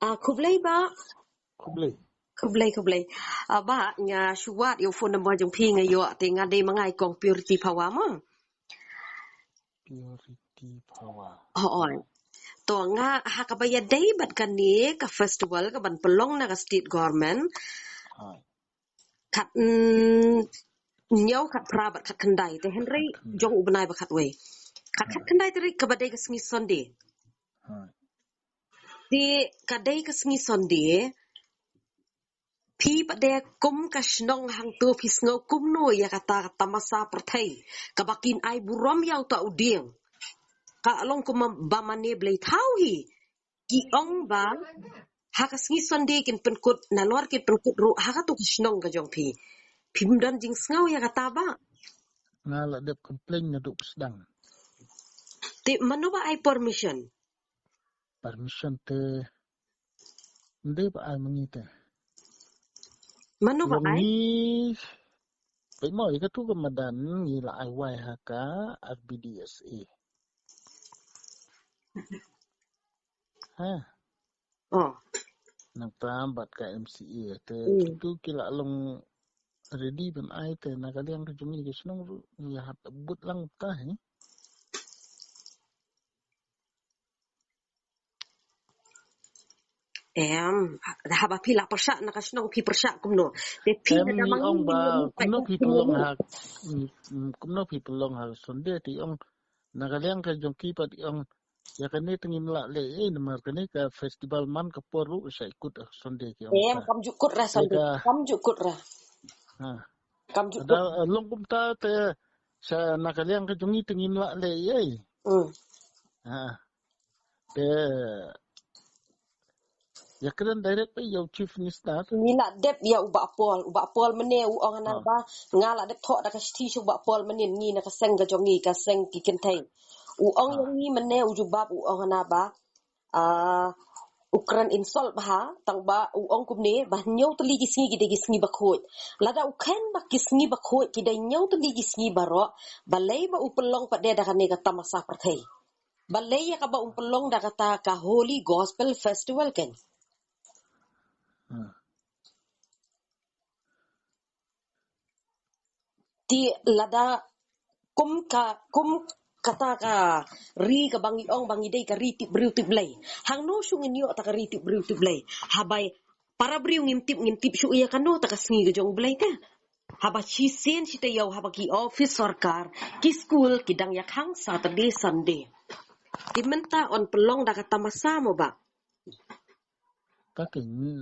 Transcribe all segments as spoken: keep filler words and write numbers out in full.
Ah, khublei ba. Khublei. Khublei, khublei. Ah, ba, nga shu wad ïa u phone number jong phi nga ïoh te nga dei ma nga i kong Purity Phawa mo. Purity Phawa. Oh, oi. To nga ha kaba ïadei bad kane ka festival kaban pynlong na ka state government. Oi. Khat, mm, hynñiew, khat phra bad khat khyndai te hynrei jong u bnai ba khatwei. Khat, khat khyndai tarik kaba dei ka sngi Sunday. Oi. Te ka dei ka sngi Sunday. Phi pat de kum ka shnong hangto phi sngew kumno ïa kata ka tamasa pyrthei kaba kin ai burom ïa uta u dieng. Ka long kum ba mane blei thaw hi. Ki ong ba ha ka sngi Sunday kin pynkut, nalor kin pynkut ruh ha kato ka shnong ka jong phi. Phim don jingsngew ïa kata ba. Nga la dep complain naduh phi sdang. Te mano ba ai permission? Permission te ym dei ba ai ma ngi te. Mano ba ai? Ngi peit mo ïa katu ka madan ngi la ai wai ha ka R B D S A. Ha. Oh. Nangta bad ka M C A te. Hmm. Katu ki la long ready ban ai te na ka liang ka jong ngi ka shnong ruh ngi hap bud lang ta hi. Em, haba phi la pyrshah na ka shnong phi pyrshah kumno? Te phi em, na ka ngi ong ba kumno phi pynlong ha, mm, mm, kumno phi pynlong ha Sunday te ong na ka liang ka jong ki pat ong ïa kane te ngim lah leh ei namar kane ka festival man ka por ruh sa ikut ha Sunday ki ong. Em, kam ju kut ra Sunday. Kam ju kut ra. Ha. Kam ju kut. Long kumta te sa na ka liang ka jong ngi te ngim lah leh ei. Hmm. Ha. Te ïa kren direct ïa u Chief Minister. Ngi la dep ïa u Bah Paul, u Bah Paul mynne u ong hana ba nga la dep thoh da ka shithi sha u Bah Paul mynne ngi na ka seng ka jong ngi ka seng ki kynthei. U ong ïa ngi mynne u jubab u ong hana ba, ah, u kren insult bha tang ba u ong kumne ba hynñiew tylli ki sngi ki dei ki sngi ba khuid. Lada u khein ba ki sngi ba khuid ki dei hynñiew tylli ki sngi baroh balei ba u pynlong pat de da kane ka tamasa pyrthei. Balei ïa kaba um pynlong da kata ka Holy Gospel Festival ken. Hmm. Te lada kum ka, kum kata ka ri kaba ngi ong ba ngi dei ka ri tip briew tip Blei. Hangno shu ngin ïoh ta ka ri tip briew tip Blei. Haba para briew ngim tip, ngim tip shu ïa kano ta ka sngi ka jong Blei te. Haba shisien shi taïew haba ki office sorkar, ki skul ki dang ïa khang Saturday Sunday. Te mynta yn pynlong da ka tamasa mo ba. Ka ke ngi,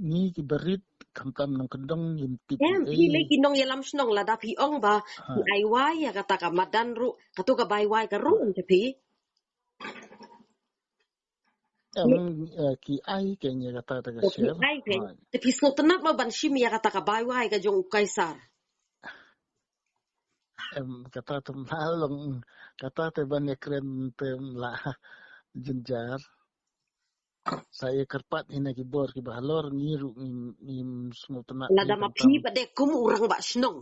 ngi ki barit khamtam nongkyndong ngim tip. Em, phi lei ki nongïalam shnong lada phi ong ba phi ai wai ïa kata ka madan ruh, kato ka bai wai ka ruh ong te phi. Em, eh, ki ai ke ïa kata ta ka share. Ki ai ke. Te phi sngewtynnat mo ban shim ïa kata ka bai wai ka jong u Kaisar. Em, kata te ma long, kata te ban ïa kren te la jynjar. Sa ïa kyrpad hi na ki bor kiba halor ngi ruh ngim, ngim sngewtynnat. Lada ma phi pat de kum u rangbah shnong.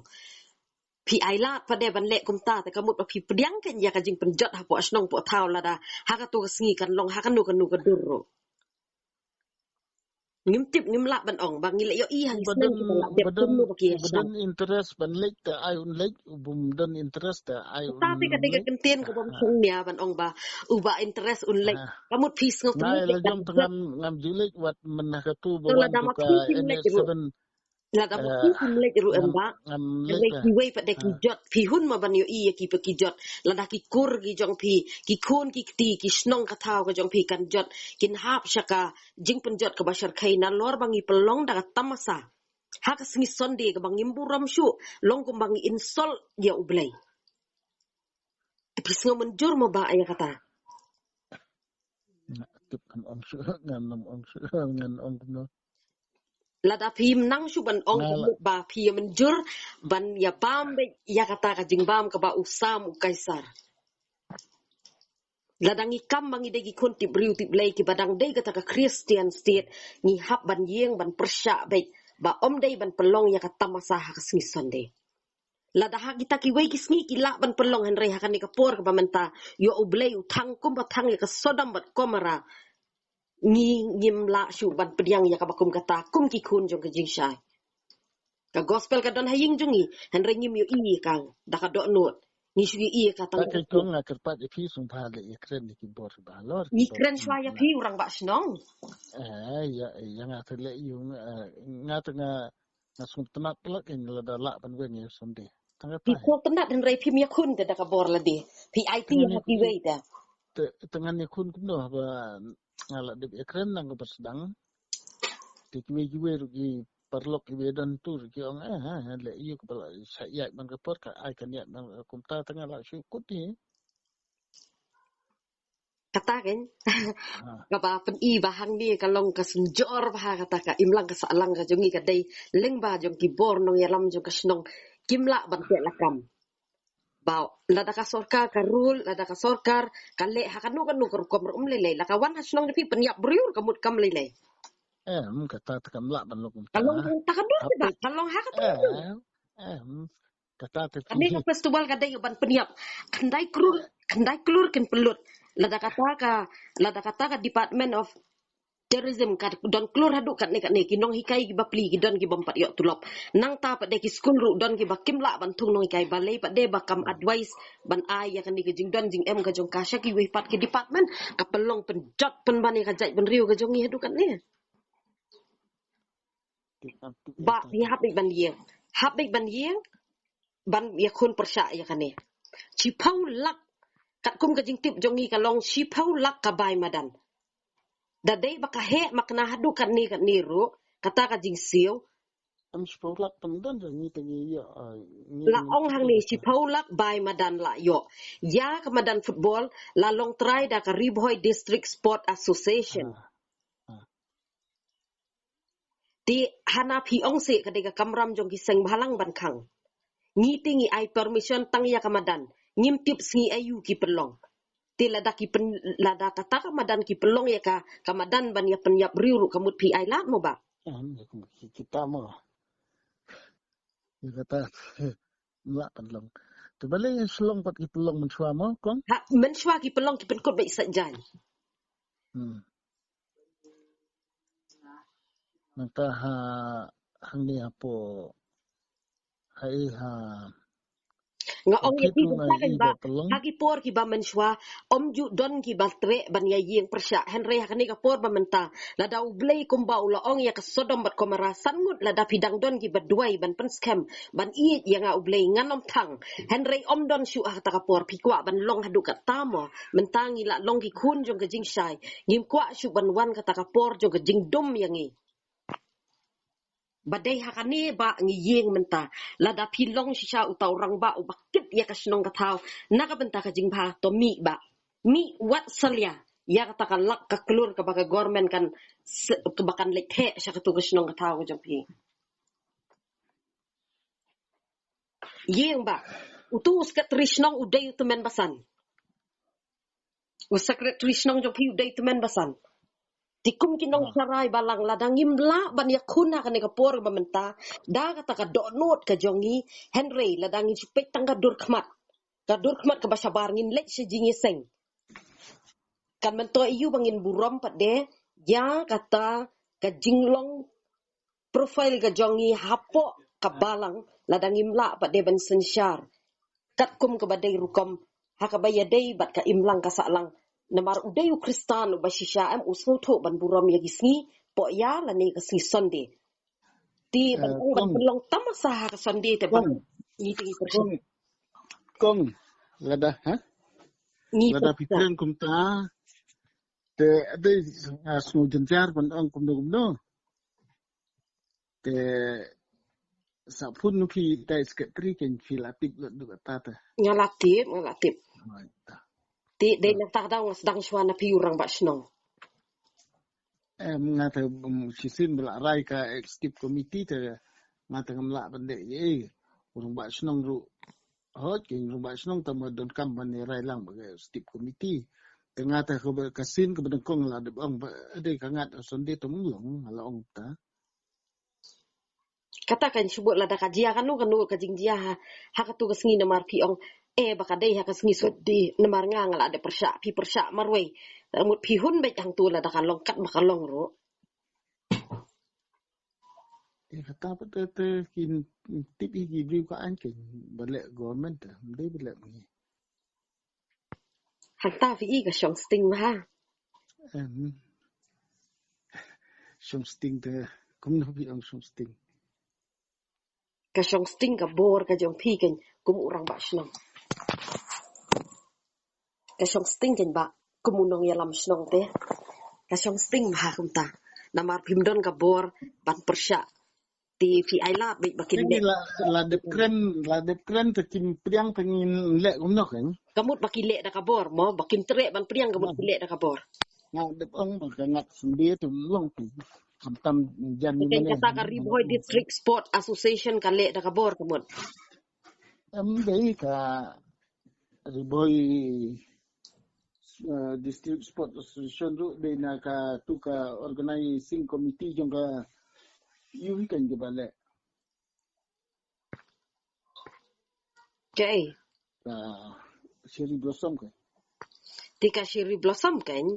Phi ai lad pat de ban leh kumta te ka mut ba phi pdiang kein ïa ka jingpynjot hapoh shnong poh thaw lada ha kato ka sngi kan long ha kano kano ka dur ruh. Ngim tip ngim lah ban ong ba ngi la ïohi ha ki shnong kiba la dep kumno ba ki ïa shah. Interest ban leit te ai un leit, u bym don interest te ai un leit. Kata te ka dei ka kyntien kaba ym shong nia ban ong ba uba interest un leit. Ka mut phi sngewtynnat. Ngai la jong te ngam, ngam ju leit wat mynta katu ba wan tu ka N H seven. Lada ma phi kim leit ruh em ba. Kiwei pat de ki jot. Phi hun mo ban ïohi ïa ki pat ki jot. Lada ki kur ki jong phi, ki khun ki kti, ki shnong ka thaw ka jong phi kan jot. Kin hap sha ka jingpynjot kaba shyrkhei nalor ba ngi pynlong da ka tamasa. Ha ka sngi Sunday kaba ngim burom shuh, long kumba ngi insult ïa U Blei. Te phi sngew mynjur mo ba ïa kata. Nga tip ngan ong shuh, ngan ong shuh, ngan ong kumno. Lada phim nang shuh ban ong kumno ba phi ïa mynjur ban ïa bam beit ïa kata ka jingbam kaba u sam u Kaisar. Lada ngi kam ba ngi dei ki khun tip briew tip Blei kiba dang dei kata ka Christian state, ngi hap ban ïeng ban pyrshah beit ba ym dei ban pynlong ïa ka tamasa ha ka sngi Sunday. Lada ha kita kiwei ki sngi ki lah ban pynlong hynrei ha kane ka por kaba mynta ïoh U Blei u thang kumba thang ïa ka Sodom bad Gomorrah. ngi ngim lah shuh ban pdiang ïa kaba kum kata kum ki khun jong ka jingshai. Ka gospel ka don ha ïing jong ngi, hynrei ngim ïohi ïa ka da ka dohnud. Ngi shu ïohi ïa ka tang. Ka kai kong nga kyrpad ïa phi sngewbha leh ïakren ïa ki bor ba halor. Ngi kren shwa ïa phi u rangbah shnong. Eh, ïa, ïa nga te leh ïa nga, eh, nga te nga, nga sngewtynnat leh ïa nga lada lah ban weng ïa Sunday. Tang ka phi tai. Sngewtynnat hynrei phim ïakhun te da ka bor lade. Phi aiti ha kiwei te. Te, te ngan ïakhun kumno ba nga la dep ïakren nang ka ba sdang. Te kiwei kiwei ruh ki paralok kiwei don tu ruh ki ong, eh, eh, eh, leh ïa ka ba la sa ïaid ban ka por ka ai ka niat ban kumta te nga la shu kut hi. Kata kan. Ha. Kaba pyni ba hangne ka long ka synjor ba ha kata ka imlang ka sahlang ka jong ngi ka dei lyngba jong ki bor nongïalam jong ka shnong kim lah ban teh lakam. Ba lada ka sorkar ka rule, lada ka sorkar ka leh ha kano kano ka rukom ruh um lei lei. La ka wan ha shnong da phi pynïap briew ruh ka mut kam lei lei. Em, kata te kam lah ban long kumta. Ka long kumta ka dor ba, ka long ha kata. Em, em, kata te phi. Kane ka festival ka dei ban pynïap. Khyndai klur, khyndai klur kin pynlut. Lada kata ka, lada kata ka Department of Tourism ka don klur haduh katne katne, ki nonghikai ki bapli ki don ki bym pat ïoh tulop. Nangta pat de ki skul ruh don ki ba kim lah ban thung nonghikai, balei pat de ba kam advice ban ai ïa kane ka jingdon jingem ka jong ka sha kiwei pat ki department. Ka pynlong pynjot pynban ïa ka jaitbynriew ka jong ngi haduh katne. Ba phi hap beit ban ïeng. Hap beit ban ïeng ban ïakhun pyrshah ïa kane. Shiphew lak, katkum ka jingtip jong ngi ka long shiphew lak ka bai madan. Da dei ba ka heh ma kane haduh katne katne ruh, kata ka jingsiew. Em, shiphew lak pynmadan da ngi te ngi ïoh, ah, ngi. La ong hangne shiphew lak bai madan la ïoh. Ïa ka madan football la long trai da ka Ri Bhoi District Sport Association. Ah, ah. Te hana phi ong seh ka dei ka kamram jong ki seng bhalang ban khang. Ngi te ngi ai permission tang ïa ka madan. Ngim tip sngi aïu ki pynlong. Te lada ki pyn, lada kata ka madan ki pynlong ïa ka, ka madan ban ïa pynïap briew ruh ka mut phi ai lad mo ba. Em, ki, kita mo. Ïa kata lah pynlong. Te balei ïa shlong pat ki pynlong mynshuwa mo, kong? Ha, mynshuwa ki pynlong ki pynkut beit sa jan. Hmm. Nangta ha, hangne hapoh, ha i ha. Nga ong ïa phi, ha ki por kiba mynshuwa ym ju don kiba treh ban ïa ïeng pyrshah, hynrei ha kane ka por ba mynta, lada U Blei kumba u la ong ïa ka Sodom bad Gomorrah, san ngut lada phi dang don kiba duwai ban pynskhem ban ïeit ïa nga U Blei, ngan ym thang. Hynrei ym don shuh ha kata ka por, phi kwah ban long haduh katta mo? Mynta ngi la long ki khun jong ka jingshai. Ngim kwah shuh ban wan kata ka por jong ka jingdum ïa ngi. Ba dei ha kane ba ngi ïeng mynta. Lada phi long shisha uta u rangbah uba kit ïa ka shnong ka thaw na ka bynta ka jingbha, to mih ba, mih wat salia ïa kata ka lak ka klur kaba ka government kan se-, kaba kan leit theh sha katu ka shnong ka thaw ka jong phi. Ïeng ba utu u secretary shnong u dei u tymmen basan. U secretary shnong jong phi u dei tymmen basan. Te kum ki nongshakri balang, lada ngim lah ban ïakhun ha kane ka por ba mynta da kata ka dohnud ka jong ngi, hynrei lada ngin shu peit tang ka dur khmat, ka dur khmat kaba shabar, ngin leit sha jingïaseng. Kan myntoi ïa u ba ngin burom pat de ïa kata ka jinglong profile ka jong ngi hapoh ka balang, lada ngim lah pat de ban synshar katkum kaba dei rukom ha kaba ïadei bad ka imlang ka sahlang. Namar u dei u Khristan uba shisha, em, u sngewthuh ban burom ïa ki sngi poh ïa lane ka sngi Sunday. Te ban, eh, ong ban, kong, pynlong tamasa ha ka Sunday te ba, kong, ngi te ngi pyrshah. Kong, kong, lada, ha? Ngi pyrshah. Lada phi kren kumta te dei, ah, sngew jynjar ban ong kumno kumno. Te sa phone na phi dei secretary, kan phi la tip lut lut kata te. Nga la tip, nga la tip. Right. Te dei, ah, nangta ka daw nga sdang shuwa na phi u rangbah shnong. Em, nga te, um, shisien ba la rai ka executive committee te nga te ngam lah ban dei, eh, u rangbah shnong ruh. Hooid, ki rangbah shnong te mo donkam ban rai lang ba ka executive committee. Te nga te ka ba, ka sien kaba nyngkong la dep ong ba dei ka ngat Sunday te mo long, la ong ta. Kata kan shu bud lada ka jia kano kano ka jingjia ha, ha katu ka sngi, namar phi ong eh, ba ka dei ha ka sngi Sunday, namar nga nga la dep pyrshah, phi pyrshah marwei. Mut phi hun beit hangtu lada ka long kat ba ka long ruh. Eh, kata pat te, te kin tip hi ki briew ka aiñ kein ba leh government te, ym dei ba leh ma ngi. Hangta phi i ka shong sting ma ha. Em. Shong sting te, kumno phi ong shong sting? Ka shong sting ka bor ka jong phi kein kum u rangbah shnong. Ka shong sting kein ba kum u nongïalam shnong te. Ka shong sting ma ha kumta. Namar phim don ka bor ban pyrshah. Te phi ai lad beit ba kin leh. La, la dep kren, la dep kren te kim pdiang te ngin leh kumno kein. Ka mut ba ki leh da ka bor mo, ba kim treh ban pdiang ka mut ki leh da ka bor. Nga dep ong ba ka ngat sendiri tu long tu. Khamtam jan ni. Kata ka Ri Bhoi District Sport Association ka leh da ka bor ka mut. Em dei ka Ri Bhoi, eh, District Sport Association ruh dei na katu ka organizing committee jong ka U V kein kiba leh. Kaei? Ka Cherry Blossom kein. Te ka Cherry Blossom kein.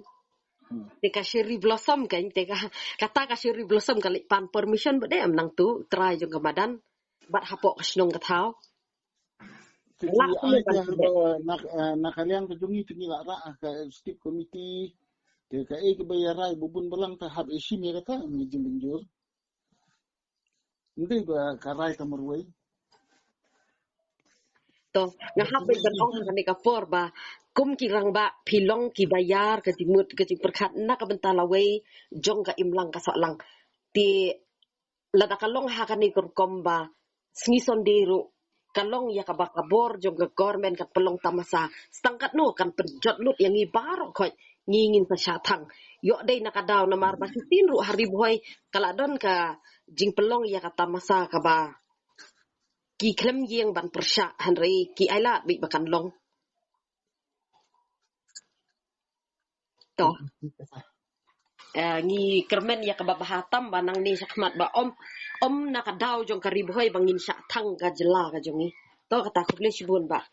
Hmm. Te ka Cherry Blossom kein, te ka, kata ka Cherry Blossom ka leit pan permission ba dei em nangtu trai jong ka madan. Bad hapoh ka shnong ka thaw. Te la ki ai ka, eh, na, eh, na ka liang ka jong ngi te ngi la rah ka executive committee. Te kaei kaba ïa rai ba bun balang te hap ïa shim ïa kata, ngi jingmynjur. Ym dei ba ka rai ta marwei. To, nga hap ban ong ha kane ka por ba kum ki rangbah phi long kiba ïar ka jingmut ka jingpyrkhat na ka bynta lawei jong ka imlang ka sahlang. Te lada ka long ha kane ka rukom ba sngi Sunday ruh ka long ïa kaba ka bor jong ka government kan pynlong tamasa. Sa tang katno kan pynjot lut ïa ngi baroh khoit, ngi ngin sa shah thang. Ïoh dei na ka daw namar ba shisien ruh ha Ri Bhoi ka la don ka jingpynlong ïa ka tamasa kaba ki khlem ïeng ban pyrshah, hynrei ki ai lad beit ba kan long. To. Eh, ngi kyrmen ïa kaba bha tam ba nangne shakhmat ba ym, ym na ka daw jong ka Ri Bhoi ba ngin shah thang ka jylla ka jong ngi. To kata, khublei shibun bah.